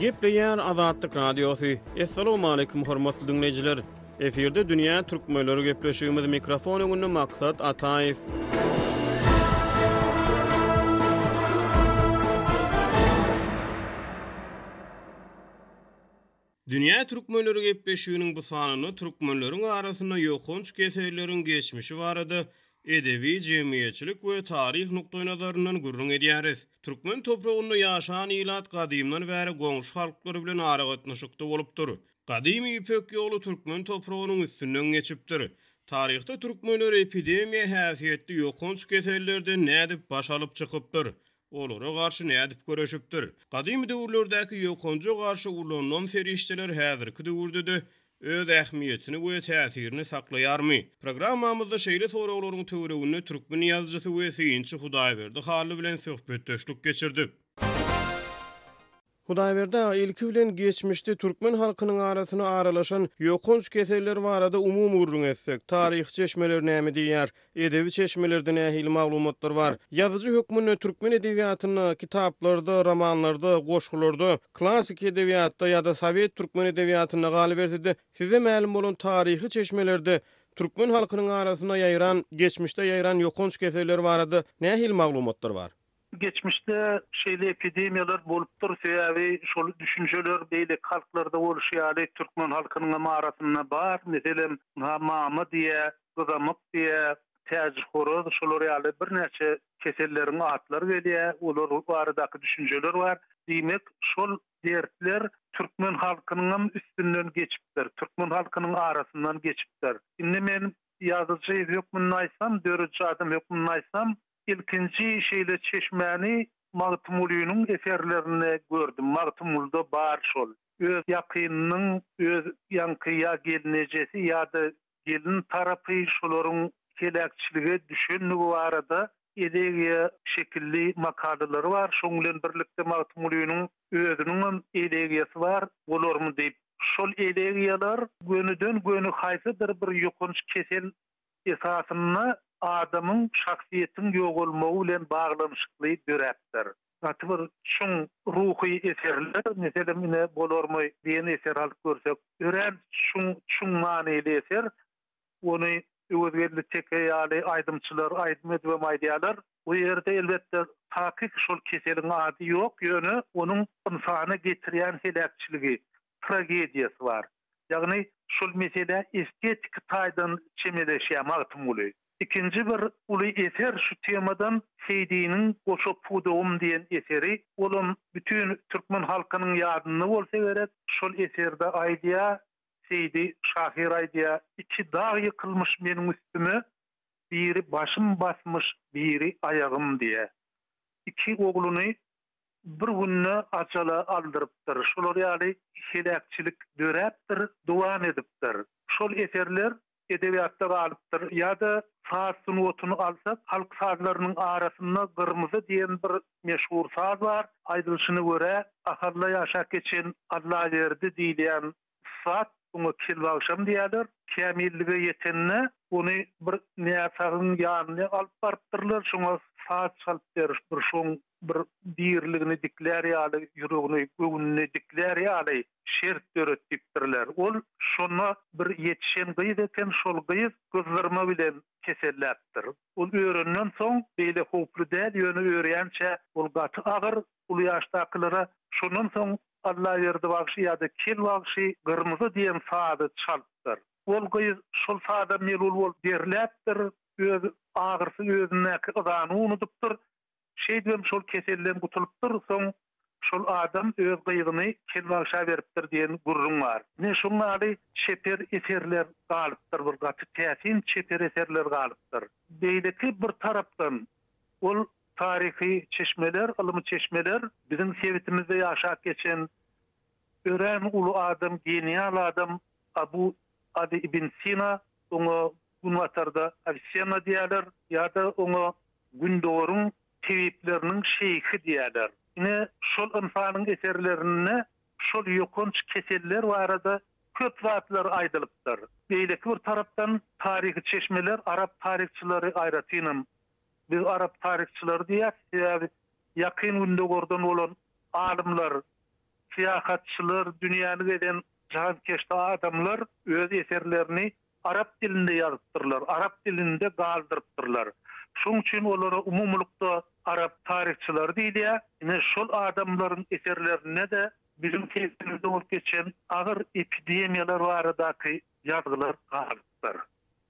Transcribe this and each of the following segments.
Gepleýär Azatlyk Radiosy. Assalamualaikum hormatly diňleýjiler. Efirde dünýä türkmenleri gepleşigimiz mikrofon öňünde Maksat Ataýew. Dünýä türkmenleri gepleşiginiň bu sanynda türkmenleriň arasynda ýokanç keselleriň geçmişi barada edebi, jemgyýetçilik we taryh nukdaýnazaryndan gürrüň edýäris. Türkmen topragynda ýaşan ilat gadymdan bäri goňşy halklar bilen aragatnaşykda bolupdyr. Gadymy Ýüpek ýoly türkmen topragynyň üstünden geçipdir. Taryhda türkmenler epidemiýa häsiýetli ýokanç kesellerden nädip baş alyp çykypdyr? Olara garşy nädip göreşipdir? Gadymy döwürlerdäki ýokanja garşy ulanylan serişdeler häzirki döwürde-de öz ähmiýetini we täsirini saklaýarmy? Programmamyzda şeýle soraglaryň töwereginde türkmen ýazyjysy we synçy Hudaýberdi Hally bilen söhbetdeşlik geçirdik. Hudaýberdi aga, ilki bilen geçmişde türkmen halkynyň arasyna aralaşan ýokanç keseller barada umumy gürrüň etsek, taryhy çeşmeler näme diýýär, edebi çeşmelerde nähili maglumatlar bar? Ýazyjy hökmünde türkmen edebiýatynda, kitaplarda, romanlarda, goşgularda, klassyky edebiýatda ýa-da sowet türkmen edebiýatynda galyberse-de, size mälim bolan taryhy çeşmelerde türkmen halkynyň arasynda ýaýran, geçmişde ýaýran ýokanç keseller barada nähili maglumatlar bar? Geçmişde şeýle epidemiýalar bolupdyr, sebäbi şol düşünjeler beýleki halklarda bolşy ýaly türkmen halkynyňam arasynda bar. Meselem, ynha mama diýýär, gyzamyk diýýär, täjihoraz şolar ýaly birnäçe keselleriň atlary gelýär, olar baradaky düşünjeler bar. Diýmek, şol dertler türkmen halkynyňam üstünden geçipdir, türkmen halkynyň arasyndan geçipdir. Indi men ýazyjy hökmünde aýtsam, dörediji adam hökmünde aýtsam, Ilkinji şeýle çeşmäni Magtymgulynyň eserlerinde gördüm. Magtymgulyda bar şol. Öz ýakynynyň, öz ýaňky ýa gelnejesi ýa-da gelin tarapy şolaryň heläkçilige düşenligi barada elegiýa şekilli makalalary bar. Şoň bilen birlikde Magtymgulynyň özüniňem elegiýasy bar, bolarmy diýip. Şol elegiýalar gönüden-göni haýsydyr bir ýokanç kesel esasynda adamyň şahsyýetiň ýogalmagy bilen baglanyşykly döräpdir. Gaty bir çuň ruhy eserler, meselem, ine, Bolarmy diýen eseri alyp görsek, örän çuň, çuň manyly eser. Ony Öwezgeldi Teke ýaly aýdymçylar aýdym edibem aýdýarlar. Bu ýerde, elbetde, takyk şol keseliň ady ýok, ýöne onuň ynsana getirýän heläkçiligi, tragediýasy bar. Ýagny şol meselä estetiki taýdan çemeleşýär Magtymguly. Ikinji bir uly eser şu temadan Seýdiniň Goşa pudagym diýen eseri. Olam bütin türkmen halkynyň ýadynda bolsa gerek. Şol eserde aýdýar, Seýdi şahyr aýdýar, Iki dag ýykylmyş meniň üstüme, biri başym basmyş, biri aýagym diýýär. Iki ogluny bir günde ajala aldyrypdyr. Şolar ýaly heläkçilik döräpdir, dowam edipdir. Şol eserler edebiýatda galypdyr. Ýa-da saz sungatyny alsak, halk sazlarynyň arasynda Gyrmyzy diýen bir meşhur saz bar. Aýdylyşyna görä, Ahalda ýaşap geçen Allaberdi diýilýän ussat, oňa Kelbagşam diýýärler, kämillige ýetende ony bir näsagyň ýanyna alyp barypdyrlar, şoňa saz çalyp ber, bir şoň bir diriligini diklär ýaly, ýüregini, göwnüni diklär ýaly şert döret diýipdirler. Ol şonda bir ýetişen gyz eken, şol gyz gyzdyrma bilen keselläpdir. Ol örenden soň beýle howply däl, ýöne örýänçä ol gaty agyr, uly ýaşdakylara. Şondan soň Allaberdi bagşy ýa-da Kel bagşy Gyrmyzy diýen sazy çalypdyr. Ol gyz şol saza melul bolup derläpdir, öz agyrsy özündäki yzany unudypdyr. Şeýdibem şol keselden gutulypdyr, soň şol adam öz gyzyny Kel bagşa beripdir diýen gürrüň bar. Ine şoň ýaly çeper eserler galypdyr, bir gaty täsin çeper eserler galypdyr. Beýleki bir tarapdan ol taryhy çeşmeler, ylmy çeşmeler biziň sebitimizde ýaşap geçen örän uly adam, genial adam Abu Aly ibn Sina, oňa Günbatarda Awisenna diýýärler ýa-da oňa Gündogaryň tebipleriniň şeýhi diýýärler. Ine, şol ynsanyň eserlerinde şol ýokanç keseller barada köp zatlar aýdylypdyr. Beýleki bir tarapdan taryhy çeşmeler, arap taryhçylary aýratynam, biz arap taryhçylary diýýäs, sebäbi Ýakyn Gündogardan bolan alymlar. syýahatçylar, dünýäni gezen jahankeşde adamlar öz eserlerini arap dilinde ýazypdyrlar, arap dilinde galdyrypdyrlar. Şonuň üçin olara umumylykda arap taryhçylary diýilýär. Ine, şol adamlaryň eserlerinde-de biziň sebitimizde bolup geçen agyr epidemiýalar baradaky ýazgylar galypdyr.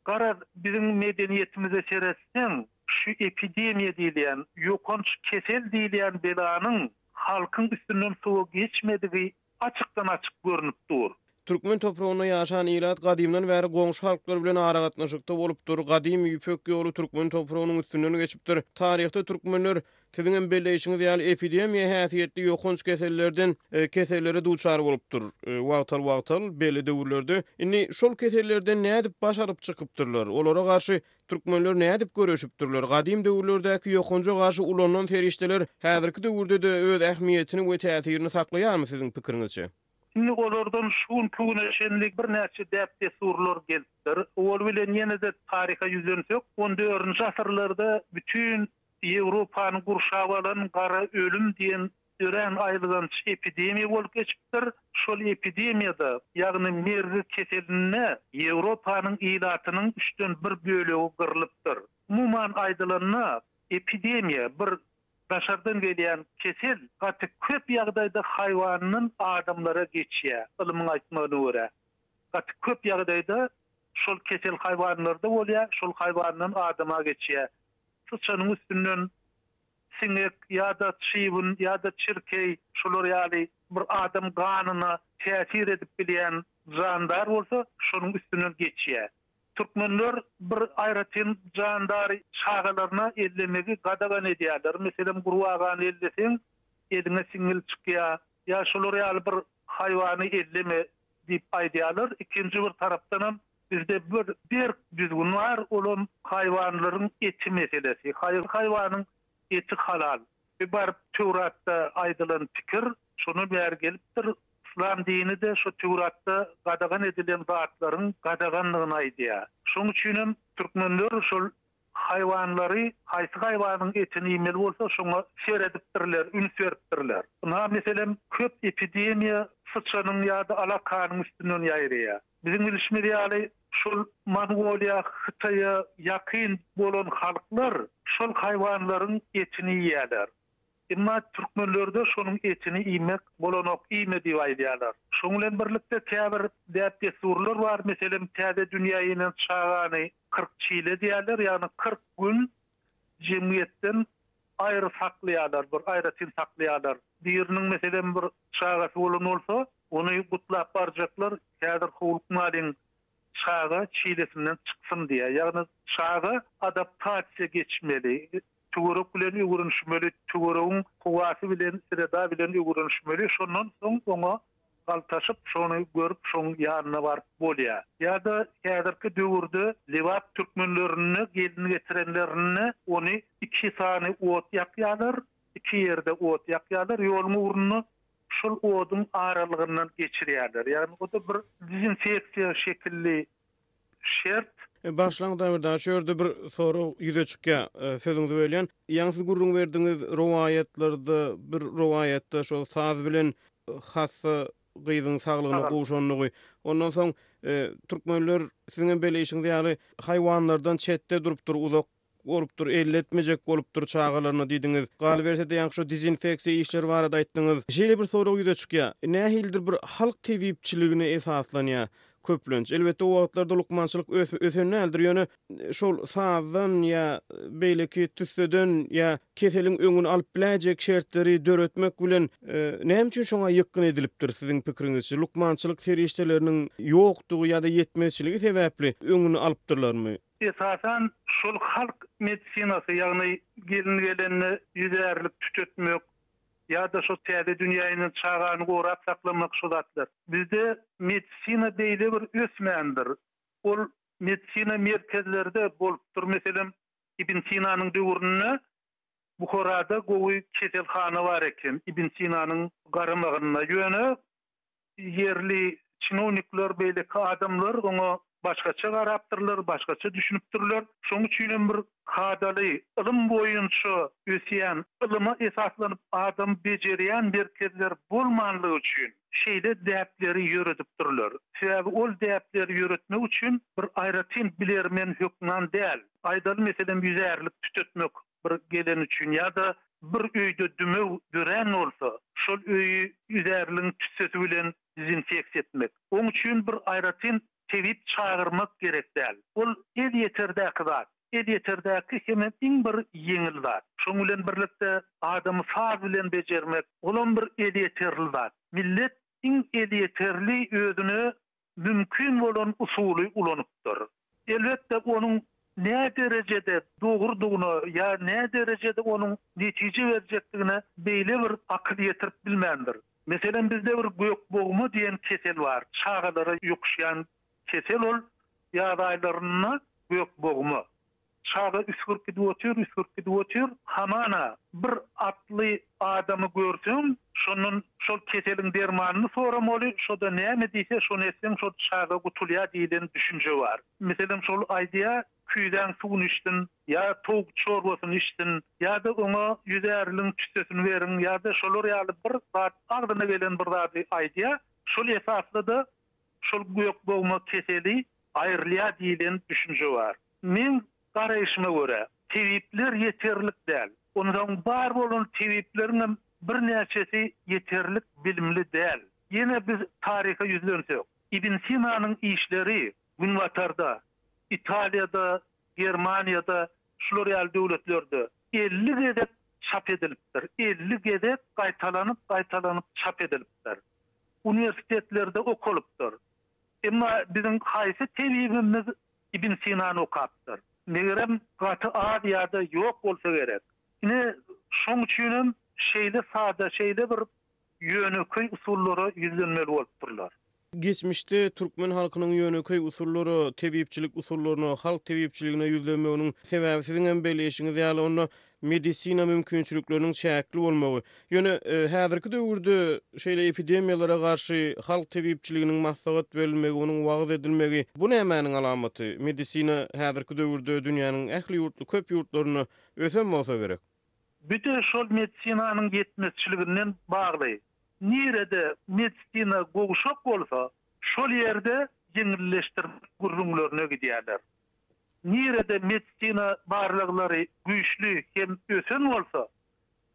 Garaz, biziň medeniýetimize seretseň, şu epidemiýa diýilýän, ýokanç kesel diýilýän belanyň halkyň üstünden suwa geçmedigi açykdan-açyk görnüp dur. Türkmen topragynda ýaşan ilat gadymdan bäri goňşy halklar bilen aragatnaşykda bolupdyr. Gadymy Ýüpek ýoly türkmen topragynyň üstünden geçipdir. Taryhda türkmenler, siziňem belleýşiňiz ýaly, epidemiýa häsiýetli ýokanç kesellerden kesellere duçar bolupdyr. Wagtal-wagtal, belli döwürlerde. Indi şol kesellerden nädip baş alyp çykypdyrlar? Olara garşy Türkmenler nädip göreşipdirler? Gadym döwürlerdäki ýokanja garşy ulanylan serişdeler häzirki döwürde-de öz ähmiýetini we täsirini saklaýarmy siziň pikiriňizçe? Indi olardan şu günki güne çenli birnäçe däp-dessurlar gelipdir. Owal bilen ýene-de taryha ýüzlensek, on dördünji asyrlarda bütin Ýewropany gurşap alan gara ölüm diýen örän aýylganç epidemiýa bolup geçipdir. Şol epidemiýada, ýagny mergi keselinde Ýewropanyň ilatynyň üçden bir bölegi gyrlypdyr. Umuman aýdylanda, epidemiýa bir daşardan gelýän kesel gaty köp ýagdaýda haýwandan adamlara geçýär, ylmyň aýtmagyna görä. Gaty köp ýagdaýda şol kesel haýwanlarda bolýar, şol haýwandan adama geçýär. Syçanyň üstünden siňek ýa-da çybyn ýa-da çirkeý şular ýaly bir adam ganyna täsir edip bilýän jandar bolsa şonuň üstünden geçýär. Türkmenler bir aýratyn jandary çagalaryna ellemegi gadagan edýärler. Meselem gurbagany elleseň eliňe siňňil çykýar ýa şular ýaly bir haýwany elleme diýip aýdýarlar. Ikinji bir tarapdanam Bizde bir berk düzgün bar, olam haýwanlaryň eti meselesi. Haýsy haýwanyň eti halal? Bir baryp Töwratda aýdylan pikir şondan bäri gelipdir. Yslam dini-de şo Töwratda gadagan edilen zatlaryň gadagandygyny aýdýar. Şoň üçinem türkmenler şol Haýwanlary, haýsy haýwanyň etini iýmeli bolsa, şoňa seredipdirler, üns beripdirler. Ynha, meselem, köp epidemiýa syçanyň ýa-da alakanyň üstünden ýaýraýar. Biziň bilşimiz ýaly, şol Mongoliýa, Hytaýa ýakyn bolan halklar şol haýwanlaryň etini iýýärler. Emma türkmenlerde şonuň etini iýmek bolanok, iýme diýip aýdýarlar. Şonuň bilen birlikde käbir däp-dessurlar bar, meselem, täze dünýä inen çagany 40 çile diýýärler, ýagny 40 gün jemgyýetden aýry saklaýarlar, bir aýratyn saklaýarlar. Biriniň, meselem, bir çagasy bolan bolsa, ony gutlap barjaklar, häzir howlukmalyň, çaga çilesinden çyksyn diýýär. Ýagny çaga adaptasiýa geçmeli. Töwerek bilen öwrenişmeli, töweregiň howasy bilen, sreda bilen öwrenişmeli, şondan soň oňa galtaşyp, şony görüp, şoň ýanyna baryp bolýar. Ýa-da häzirki döwürde Lebap türkmenlerinde gelin getirenlerinde ony iki sany ot ýakýarlar, iki ýerde ot ýakýarlar ýoluň ugrunda, şol oduň aralygyndan geçirýärler. Ýagny o-da bir dezinfeksiýa şekilli şert. Başlaň Dawid şu ýerde bir sorag ýüze çykýar. Sözüňizi bölýän. Ýaňy siz gürrüň berdiňiz, rowaýatlarda bir rowaýatda şol saz bilen hassa gyzyň saglygyna gowşandygy. Ondan soň türkmenler siziňem belleýşiňiz ýaly haýwanlardan çetde durupdyr, uzak bolupdyr, elletmejek bolupdyr çagalaryna diýdiňiz. Galyberse-de ýaňky şo dezinfeksiýa işleri barada aýtdyňyz. Şeýle bir sorag ýüze çykýar. Nähilidir bir halk tebipçiligine esaslanýar köplenç. Elbetde o wagtlarda lukmançylyk ösen däldir, ýöne şol sazdan ýa beýleki tüsseden ýa keseliň öňüni alyp biläýjek şertleri döretmek bilen näme üçin şoňa ýykgyn edilipdir siziň pikiriňizçe? Lukmançylyk serişdeleriniň ýokdugy ýa-da ýetmezçiligi sebäpli öňüni alypdyrlarmy? Esasan, şol halk medisinasy, ýagny gelin gelende ýüzärlik tütetmek ýa-da şo täze dünýä inen çagany gorap saklamak şo zatlar. Bizde medisina beýle bir ösmändir. Ol medisina merkezlerde bolupdyr. Meselem, Ibn Sinanyň döwründe Buharada gowy keselhana bar eken, Ibn Sinanyň garamagynda. Ýöne ýerli çinownikler, beýleki adamlar oňa. Başgaça garapdyrlar, başgaça düşünipdirler. Şonuň üçinem bir kadaly, ylym boýunça ösýän, ylyma esaslanyp adamy bejerýän merkezler bolmanlygy üçin şeýle däpleri ýöredipdirler. Sebäbi ol däpleri ýöretmek üçin bir aýratyn bilermen hökman däl. Aýdaly meselem ýüzärlik tütetmek bir gelen üçin ýa-da bir öýde dümew dörän bolsa, şol öýi ýüzärligiň tüssesi bilen dezinfeksiýa etmek. Oň üçin bir aýratyn tebip çagyrmak gerek däl. Ol elýeterdäki zat. Elýeterdäki hemem iň bir ýeňil zat. Şoň bilen birlikde adamy saz bilen bejermek, olam bir elýeterli zat. Millet iň elýeterli özüne mümkin bolan usuly ulanypdyr. Elbetde, onuň näderejede dogrudygyna ýa näderejede onuň netije berjekdigine beýle bir akyl ýetirip bilmändir. Meselem, bizde bir gökbogma diýen kesel bar. Çagalara ýokuşýan kesel ol. Ýaz aýlarynda gökbogma. Çaga üsgürip gidip otyr, üsgürip gidip otyr. Hamana, bir atly adamy görseň, şondan şol keseliň dermanyny soramaly, şo-da näme diýse, şony etseň, şol çaga gutulýar diýlen düşünje bar. Meselem, şol aýdýar, küýzäň suwuny içsin, ýa towuk çorbasyny içsin, ýa-da oňa ýüzärligiň tüssesini beriň, ýa-da şolar ýaly bir zat, agzyna gelen bir zady aýdýar. Şol esasda-da şol gökbogma keseli aýrylýar diýlen düşünje bar. Meň garaýşyma görä, tebipler ýeterlik däl. Onsoň bar bolan tebipleriňem birnäçesi ýeterlik bilimli däl. Ýene biz taryha ýüzlensek, Ibn Sinanyň işleri Günbatarda, Italiýada, Germaniýada, şular ýaly döwletlerde 50 gezek çap edilipdir. 50 gezek gaýtalanyp-gaýtalanyp çap edilipdir. Uniwersitetlerde okalypdyr. Emma biziň haýsy tebibimiz Ibn Sinany okapdyr? Megerem, gaty az ýa-da ýok bolsa gerek. Ine, şoň üçinem şeýle sada, şeýle bir ýönekeý usullara ýüzlenmeli bolupdyrlar. Geçmişde türkmen halkynyň ýönekeý usullara, tebipçilik usullaryna, halk tebipçiligine ýüzlenmeginiň sebäbi siziň hem belleýşiňiz ýaly, onda medisina mümkinçilikleriniň çäkli bolmagy. Ýöne häzirki döwürde şeýle epidemiýalara garşy halk tebipçiliginiň maslahat berilmegi, onuň wagyz edilmegi, bu nämäniň alamaty? Medisina häzirki döwürde dünýäniň ähli ýurtly, köp ýurtlarynda ösen bolsa gerek. Bu-da şol medisinanyň ýetmezçiliginden bagly. Nirede medisina gowşak bolsa, şol ýerde ýeňilleşdirmek gürrüňlerine gidýärler. Nirede medisina barlaglary güýçli hem ösen bolsa,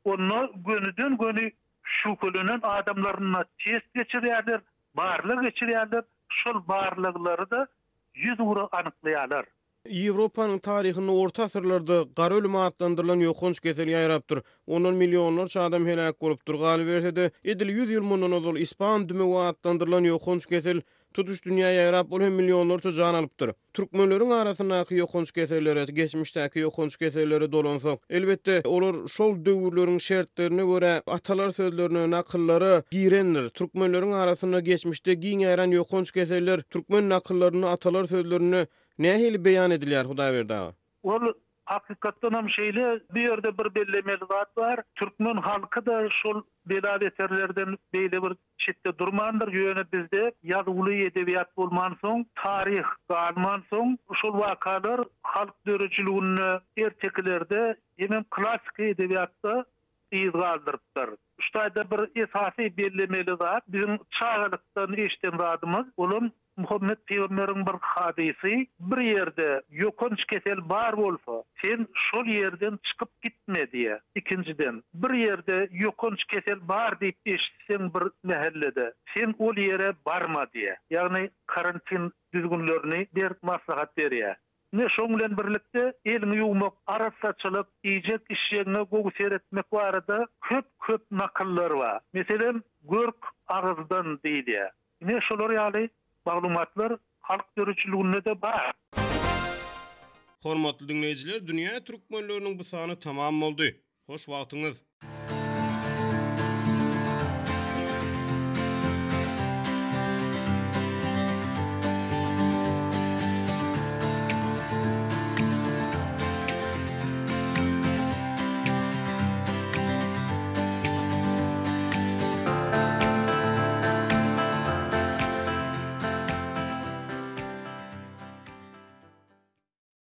onda gönüden-göni şübhelenen adamlaryna test geçirýärler, barlag geçirýärler, şol barlaglary-da ýüzugra anyklaýarlar. Ýewropanyň taryhynda orta asyrlarda gara ölüm atlandyrylan ýokanç kesel ýaýrapdyr. Ondan millionlarça adam heläk bolupdyr. Galyberse-de, edil ýüz ýyl mundan ozal ispan dümewi atlandyrylan ýokanç kesel tutuş dünýä ýaýrap, ol hem millionlarça jan alypdyr. Türkmenleriň arasyndaky ýokanç kesellere, geçmişdäki ýokanç kesellere dolansak, elbetde, olar şol döwürleriň şertlerine görä atalar sözlerine, nakyllara girendir. Türkmenleriň arasynda geçmişde giň ýaýran ýokanç keseller türkmen nakyllarynda, atalar sözlerinde nähili beýan edilýär, Hudaýberdi aga? Ol hakykatdanam şeýle. Bu ýerde bir bellemeli zat bar. Türkmen halky-da şol bela-beterlerden beýle bir çetde durmandyr. Ýöne bizde ýazuwly edebiýat bolmansoň, taryh galmansoň, şol wakalar halk döredijiliginde, ertekilerde hemem klassyky edebiýatda yz galdyrypdyr. Şu taýda bir esasy bellemeli zat, biziň çagalykdan eşiden zadymyz, olam Muhammet pygamberiň bir hadysy, Bir ýerde ýokanç kesel bar bolsa, sen şol ýerden çykyp gitme diýýär. Ikinjiden, bir ýerde ýokanç kesel bar diýip eşitseň bir mähellede, sen ol ýere barma diýýär. Ýagny karantin düzgünlerini berk maslahat berýär. Ine, şoň bilen birlikde eliňi ýuwmak, arassaçylyk, iýjek-içjegiňe gowy seretmek barada köp-köp nakyllar bar. Meselem, Görk agyzdan diýilýär. Ine, şolar ýaly maglumatlar halk döredijiliginde-de bar. Hormatly diňleýjiler, Dünýä türkmenleriniň bu sany tamam boldy. Hoş wagtyňyz!